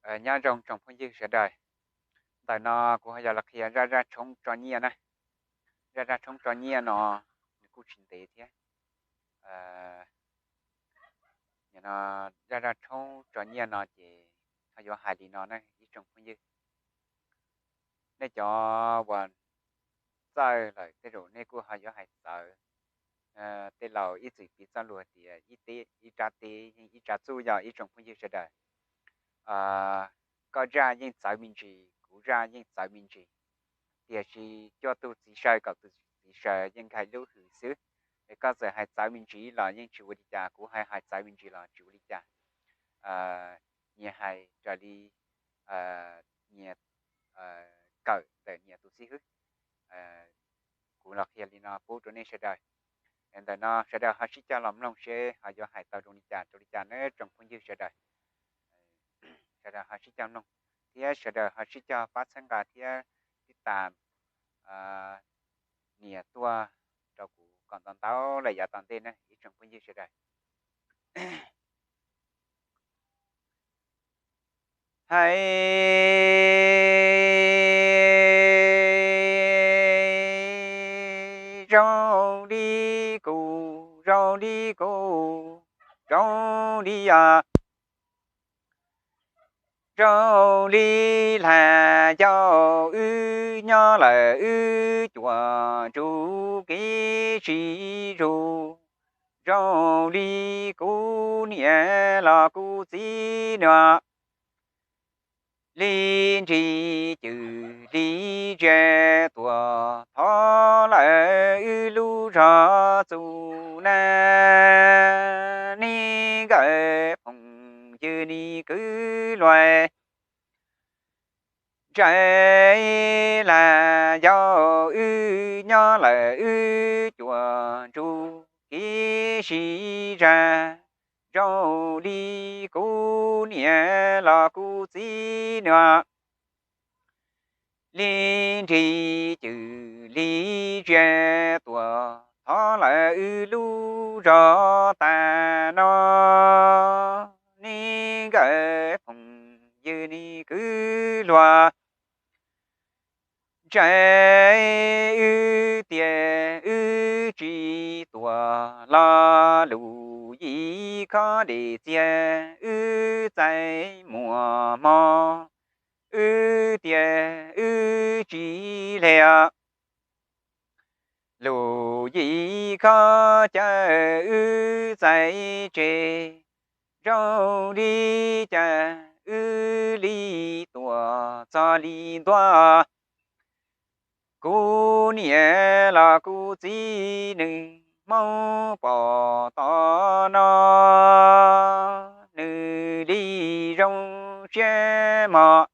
Nyob zoo tsoom phooj ywg sawv daws, ntawm no kuv ho yuav los qhia zaj zaj tshoob tso nyiaj na. Zaj zaj tshoob tso nyiaj no nws kuj tsis ntev thiab. Zaj zaj tshoob tso nyiaj no ces ho yuav hais li no na ib tsoom phooj ywg. Nej cov uas txawj lawm tej zaum nej kuj ho yuav hais txawv. Tej laus ib txwm piv txoj lus tias ib teb ib rab teb yeej ib rab txuj yog ib tsoom phooj ywg sawv daws. Koj zaj yeej txawv me ntsis, kuv zaj yeej txawv me ntsis, tiam sis cuaj tug txiv saw kaum tug txiv saw yeej nkag lub hws xwb. Es koj txawm hais txawv me ntsis los yeej tsis ua li cas, kuv hais hais txawv me ntsis los tsis ua li cas. Nyias hais raws li nyias kawm ntawm nyias tus xib hwb. Kuv los qhia li no pub rau nej sawv daws. Ntawm no sawv daws ho sib cog los mloog seb ho yuav hais tau zoo li cas rau li cas nawb tsoom phooj ywg sawv daws. Sawv daws ho sib cog mloog thiab sawv daws ho sib cog pab txhawb nqa thiab tib tas nias tuaj rau kuv kom ntau ntau lawm yav tom ntej na ib tsoom phooj ywg sawv daws. Hais zoo li kuv, zoo li kuv, zoo li yog, zoo li hla yau wb nyob lawm wb cuam ntsuj kev sib zuj, zoo li kuv niam los kuv txiv nus li nrig cwm li ntsia tuam thov lawm wb lub zog txuj na. Neb nkawm phooj ywg neb kwv luag, ntsais hla yau wb nyob lawm wb cuam ntsuj kev sib zag, zoo li kuv niam los kuv txiv nus li nrig cwm li ntsia tuam thov lawm wb lub zog tas no. Neb nkawm phooj ywg neb kwv luag, ntsais wb tias wb tsis tuam los lus yim khob dej txiag wb txais muaj hmo, wb tias wb tsis hle os. Lus yim khob cawv wb txais tseg, zoo li cas wb li tuam txog li ntua. Kuv niam los kuv txiv nws Hmoob pom tom no, nws li zoo siab mos.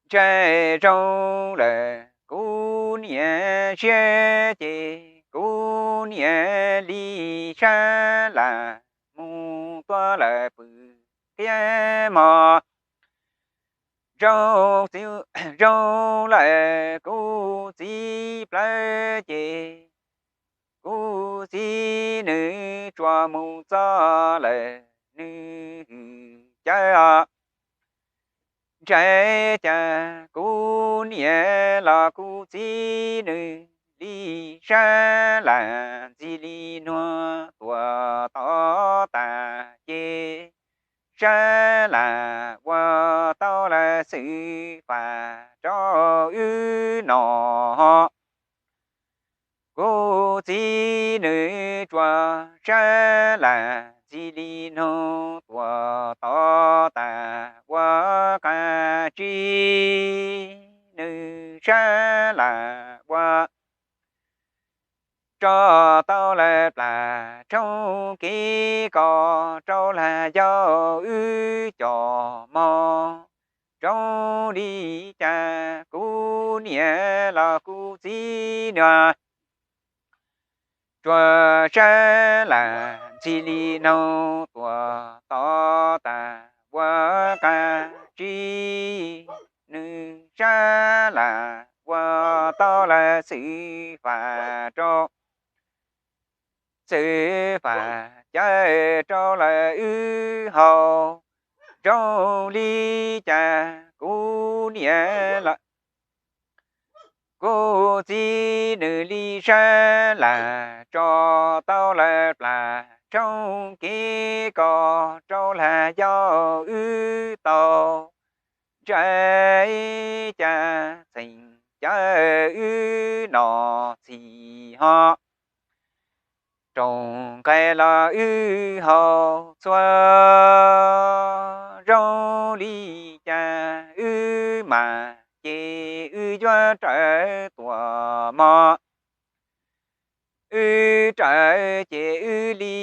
Ntsais zoo lawm kuv niam siab ces kuv niam li sab lam mus tuaj lawm pw qia mos. Zoo, zoo lawm kuv txiv plawv ces kuv txiv nws tsuas mus txog lawm nws hwm cawv os. Ntsais cas kuv niam los kuv txiv nws li sab lam ntxhi li nuag tuam tod tas ces sab lam ua tau lawm xwm fam rau wb no. Kuv txiv nws tsuas sab lam ntxhi li nuag tuam tod tas ua qab tsib, nws sab lam ua tso tau lawm plas roob kev kos rau hla yau wb cov mos. Zoo li cas kuv niam los kuv txiv nws tsuas sab lam ntxhi li nuag tuam tod tas ua qab tsib, nws sab lam ua tau lawm xwm fam rau, xwm fam cawv rau lawm wb haus. Zoo li cas kuv niam los kuv txiv nws li sab lam tso tau lawm plas tshoob kev kos rau lag yau wb tau ntsa cas txheem cawv wb nom txhis ho roos nqaij los wb haus txhua. Zoo li cas wb mam ces wb yuav raws tuam mog. Wb raws ces wb li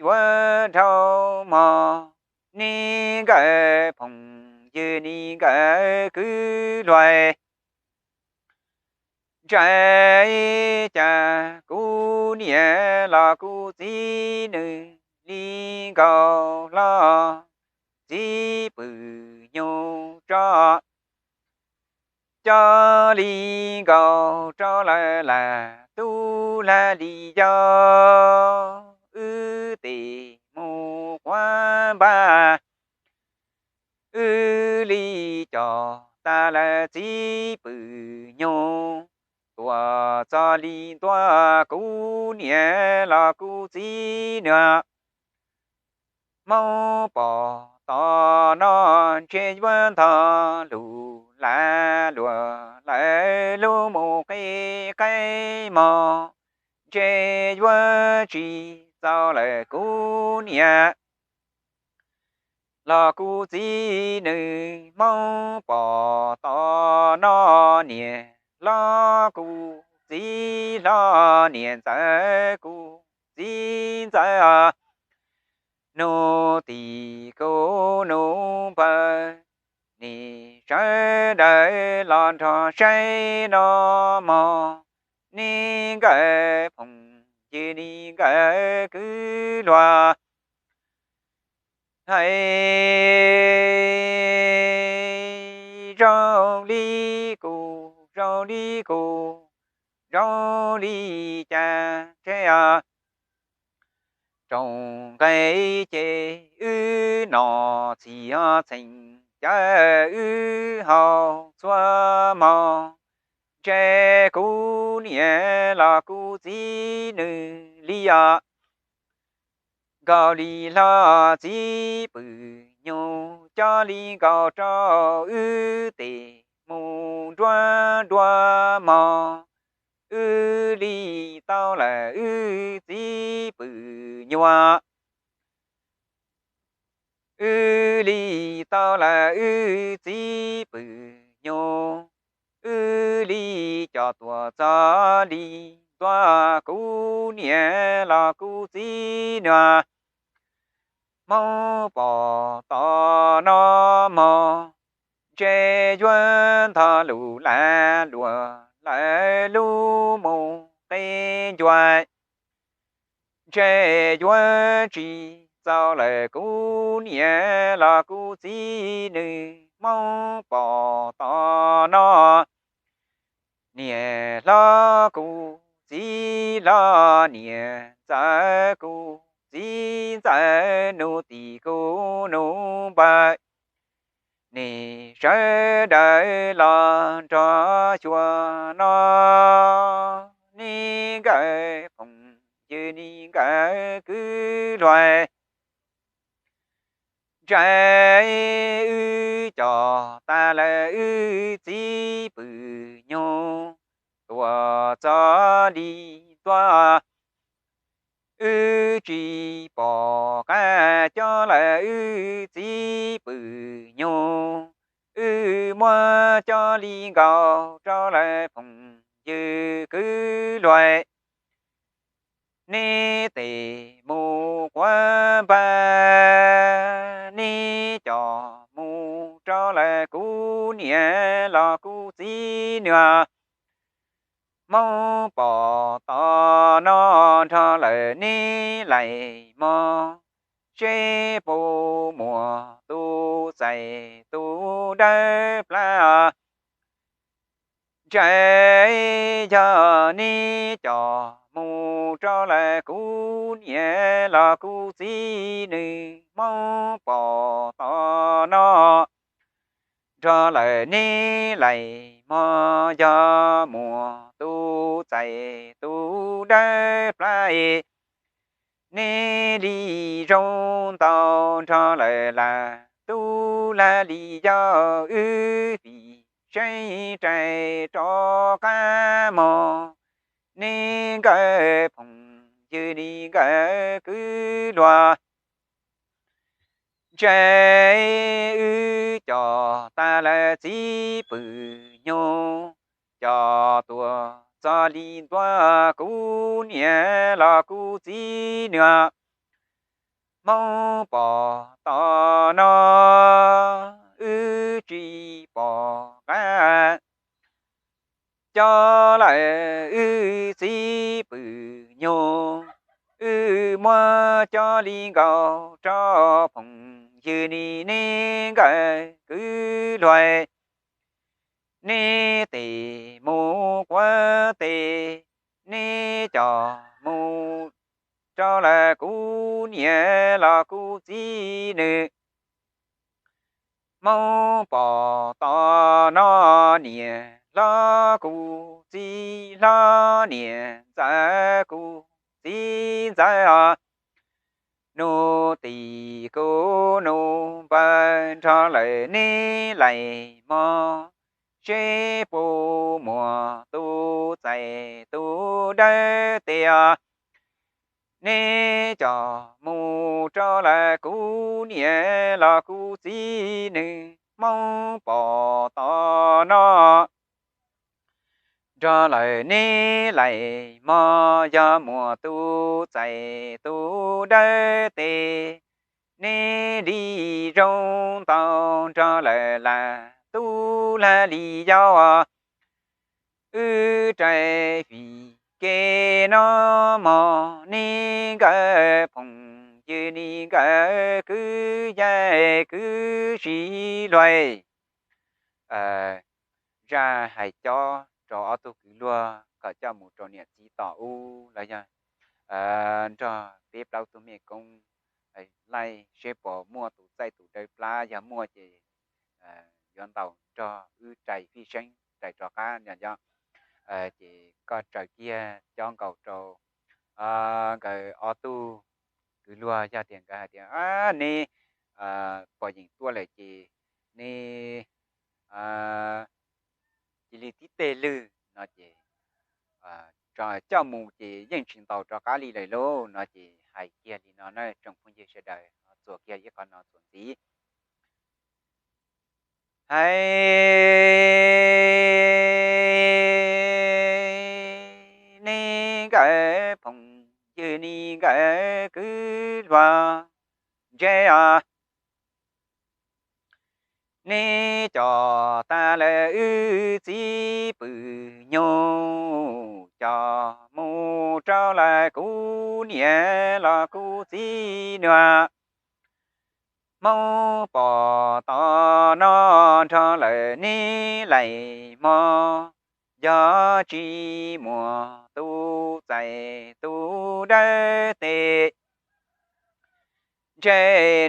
yuav dhau mog, ne nkawm phooj ywg ne nkawm kwv luag. Ntsa cas kuv niam los kuv txiv nws li nkaus hlo txiv pwm nyuj tso, coj li nkaus rau lawv lam tub lag li yau wb tes mus quav npab. Wb li coj tas lawm txiv pwm nyuj tuaj txog li ntua kuv niam los kuv txiv nws. Hmoob pom tom no ntshe yuav ntog lus lav luag lawv lub mus qe qaib mog, ntshe yuav tsis txaus lawm kuv niam los kuv txiv nws. Hmoob pom tom no niam hlob kuv txiv hlob, niam ntxawm kuv txiv ntxawm, nus tim kuv nus npawg, nej sawv daws los nrog saib no mog, ne nkawm phooj ywg ne nkawm kwv luag. Hais zoo li kuv zoo li kuv zoo li cas tsheb os, roos nqaij ces wb nom txhis ho txheem cawv wb haus txhua mog, ntshe kuv niam los kuv txiv nws li os. Nkaus li hlo txiv pwm nyuj coj li nkaus rau wb tes mus nruab nruab mog, wb li tau lawm wb txiv pwm nyuj. Wb li tau lawm wb txiv pwm nyuj, wb li coj tuaj txog li ntua kuv niam los kuv txiv nws. Hmoob pom tom no mog, ntshe yuav ntog lus lav luag lawv lub mus qe ncuav, ntshe yuav tsis txaus lawm kuv niam los kuv txiv nws. Hmoob pom tom no niam hlob kuv txiv hlob, niam ntxawm kuv txiv ntxawm, nus tim kuv nus npawg, nej sawv daws los nrog xyuas no, ne nkawm phooj ywg ne nkawm kwv luag. Ntsa wb coj tas lawm wb txiv pwm nyuj tuaj txog li ntua, wb tsis pom qab coj lawm wb txiv pwm nyuj, wb muab coj li nkaus rau lawm phooj ywg kwv luag. Neb tes mus quav npab, neb coj mus rau lawm kuv niam los kuv txiv nws. Hmoob pom tom no nrog lawm neb laim mog, seb puas muaj tus txais tus dawb plab. Ntsa yog neb coj mus rau lawm kuv niam los kuv txiv nws. Hmoob pom tom no, nrog lawm neb lais mog, yog muaj tus txais tus dawb plab, neb li zoo ntau, nrog lawm lam tub lam li yau, wb vim seeb rais rov qab mog, neb nkawd phooj ywg li nkawd kwv luag. Ntshe wb coj tag lawm txiv pwm nyuj, coj tuaj txog li ntua kuv niam los kuv txiv nws. Hmoob pom tom no, wb tsis pom qab, coj lawm wb txiv pwm nyuj, wb muab coj li nkaus rau phooj ywg li neb nkawd kwv luag. Neb tes mus quav tes, neb coj mus rau lawm kuv niam los kuv txiv nws. Hmoob pom tom no, niam hlob kuv txiv hlob, niam ntxawm kuv txiv ntxawm os, nus tim kuv nus npawg, nrog lawm neb lais mog, seb puas muaj tus txais tus dawb tes os, neb coj mus rau lawm kuv niam los kuv txiv nws. Hmoob pom tom no, nrog lawm neb lais mog, yog muaj tus txais tus dawb tes, neb li zoo ntau, nrog lawm lam tub lam li yau, wb rais vim kev no mog, neb nkawd phooj ywg li nkawd kwv yaig kwv tsis luag. Zaj hais cob rau ob tug kwv luag kom coj mus rau niam txiv tom ub los yog nrog peb plaub tug mej koob laij seb puas muaj tus txaij tus dawb plab, yog muaj ces yuav ntaus nrog wb rais fij seeb rais rov qab no. Ces koj raws kiag cob nkaus rau nkawd ob tug kwv luag, yog tias nkawd hais tias neb pom yeem tuaj lawm ces neb cia li tib teg lwg no ces coj mus ces yeej tsis ntaus rov qab li lawm lauj no ces hais kiag li no na tsoom phooj ywg sawv daws, txuas kiag ib qho no txuas ntxiv. Hais neb nkawd phooj ywg li nkawd kwv luag, ntshe os, neb coj tag lawm wb txiv pwm nyuj, coj mus rau lawm kuv niam los kuv txiv nws. Hmoob pom tom no, nrog lawm neb lais mog, yog tsis muaj tus txais tus dawb tes, ntshe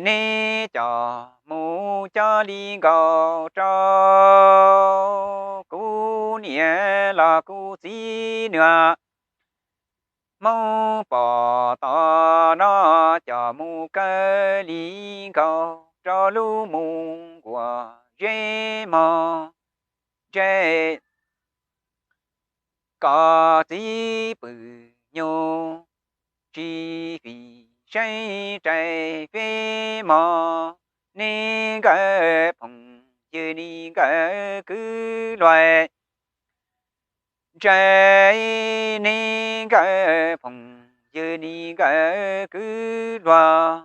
neb coj mus coj li nkaus rau kuv niam los kuv txiv nws. Hmoob pom tom no, coj mus kaw li nkaus rau lub mus nkuas zeb mog, ntshe koj txiv pwm nyuj, tsis fim seeb rais feb mog, neb nkawd phooj ywg li nkawd kwv luag. Ntshe neb nkawd phooj ywg li nkawd kwv luag,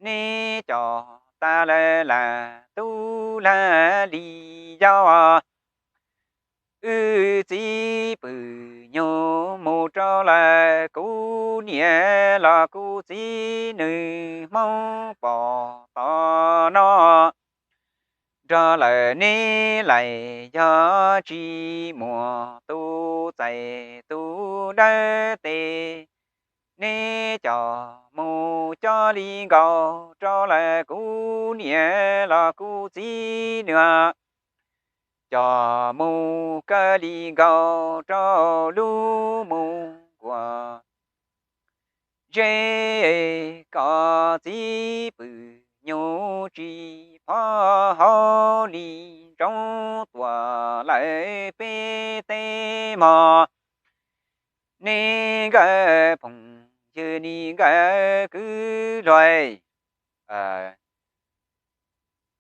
neb coj tag lawm lam tub lam li yau, wb txiv pwm nyuj mus rau lawm kuv niam los kuv txiv nws. Hmoob pom tom no, nrog lawm neb lais, yog tsis muaj tus txais tus dawb tes, neb coj mus coj li nkaus rau lawm kuv niam los kuv txiv nws, coj mus kawg li nkaus rau lub mus nkuas zeb, kom txiv pwm nyuj tsis phob hauv li ntsoov tuaj lawm peb teb mog. Nej nkawd phooj ywg, nej nkawd kwv luag,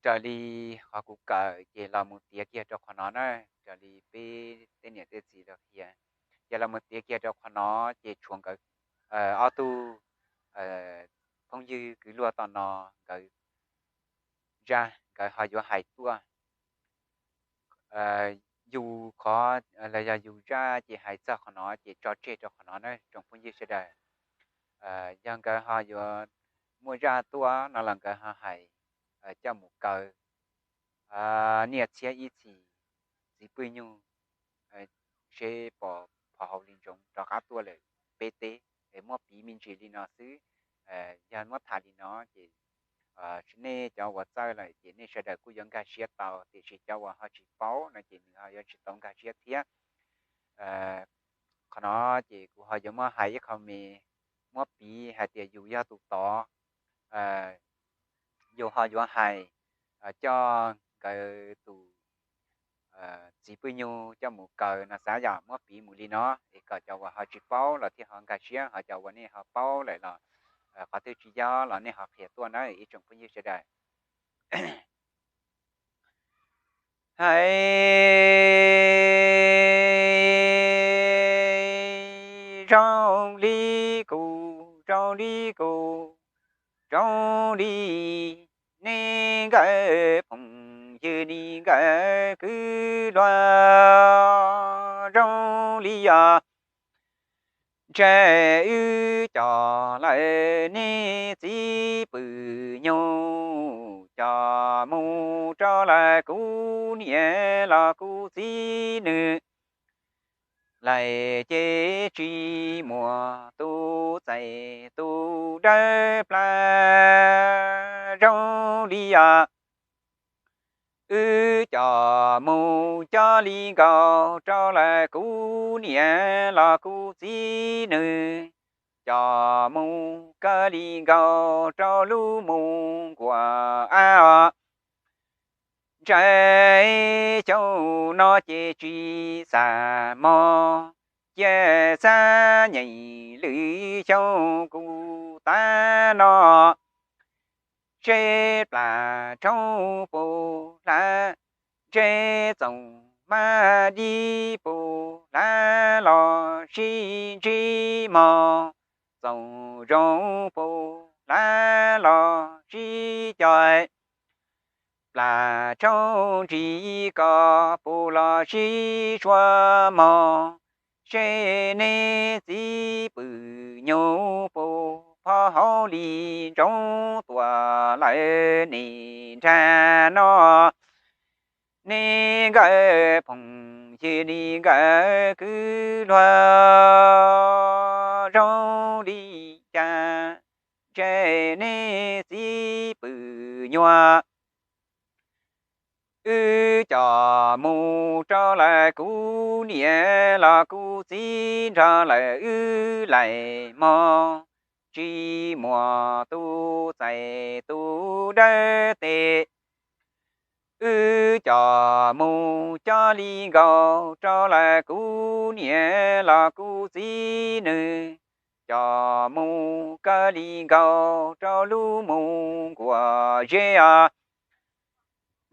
raws li qhov kuv kawm ces los mus tiav kiag rau qhov no na, raws li peb tej niam tej txiv lawv qhia, ces los mus tiav kiag rau qhov no ces tshuav nkawd ob tug phooj ywg kwv luag tom no, nkawd zaj nkawd ho yuav hais tuaj, yus qhov los yog yus zaj ces hais txog qhov no ces tso tseg rau qhov no na tsoom phooj ywg sawv daws. Yog nkawd ho yuav muaj zaj tuaj no los nkawd ho hais coj mus kaw niaj txhiab ib txhis txiv pwj nyuj, seb pom phom hauv li ntsoov rov qab tuaj lawm peb teb. Muab piv me ntsis li no xwb. Yog muab tham li no ces nej cov uas txawj lawm ces nej sawv daws kuj yuav nkag siab tau, tiam sis cov uas ho tsis paub no ces nws ho yuav tsis tau nkag siab thiab. Qhov no ces kuv ho yuav muab hais ib qho me, muab piv hais tias yus yog tus tod, yus ho yuav hais coj nkawd tus txiv pwj nyuj coj mus kaw no xav yom, muab piv mus li no es kom cov uas ho tsis paub los thiaj ho nkag siab, ho cov uas nej ho paub lawm los qhov twg tsis yog los nej ho qhia tuaj na ib tsoom phooj ywg sawv daws. Hais zoo li kuv, zoo li kuv, zoo li nej nkawd phooj ywg, nej nkawd kwv luag, zoo li yog ntshe wb coj lawm nej txiv pwm nyuj coj mus rau lawm kuv niam los kuv txiv nws, lawm ces tsis muaj tus txais tus dawb plab zoo li yog wb coj mus coj li nkaus rau lawm kuv niam los kuv txiv nws, coj mus kawg li nkaus rau lub mus nkuas av os. Ntshe xyoo no ces tsis xam mog, cia xab nyeem lwm xyoo kuv tav no, seb plas rhoob puas hlav, ntshe txoos maj dib puas hlav los sib ntsib mog, txoos zoo puas hlav los sib co, plas rhoob nrig kos puas los sib sua mog, seb nej txiv pwm nyuj puas phob hauv li ntsoov tuaj lawm nej nrag no. Nej nkawd phooj ywg, nej nkawd kwv luag, zoo li cas ntshe nej txiv pwm nyuj wb coj mus rau lawm kuv niam los kuv txiv nrog lawm wb laim mog, tsis muaj tus txais tus dawb tes. Wb coj mus coj li nkaus rau lawm kuv niam los kuv txiv nws, coj mus kawg li nkaus rau lub mus nkuas zeb os.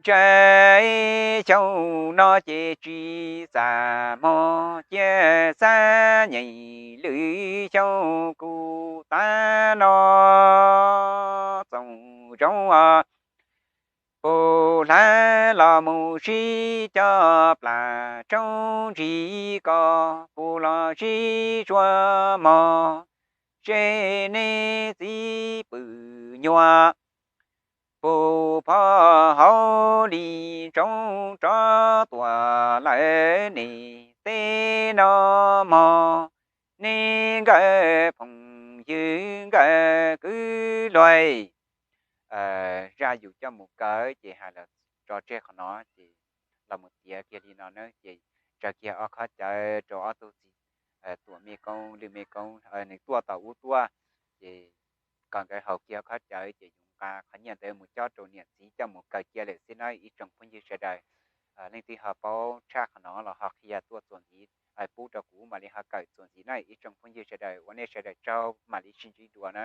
Ntshe xyoo no ces tsis xam mog, cia xab nyeem lwm xyoo kuv tav no, txoos zoo os. Puas hlav los mus sib co, plas rhoob nrig kos puas los sib sua mog, seb nej txiv pwm nyuj puas phob hauv li ntsoov rov tuaj lawm nej teb no mog. Nej nkawd phooj ywg, nkawd kwv Dua zaj yus coj mus kaw ces hais los tso tseg qhov no ces los mus tiav kiag li no na ces tsaws kiag ob khob cawv rau ob tug txiv tuam mej koob lwj mej koob nws tuaj tom ub tuaj ces kom nkawd haus kiag ob khob cawv ces yus nqa qhov nyiaj ntawd mus cob rau niam txiv coj mus kaw cia lawm xwb na ib tsoom phooj ywg sawv daws. Leej twg ho paub tshaj qhov no los ho qhia tuaj txuas ntxiv pub rau kuv mam li ho kawm txuas ntxiv na ib tsoom phooj ywg sawv daws. Ua nej sawv daws tsaug, mam li sib ntsib dua na.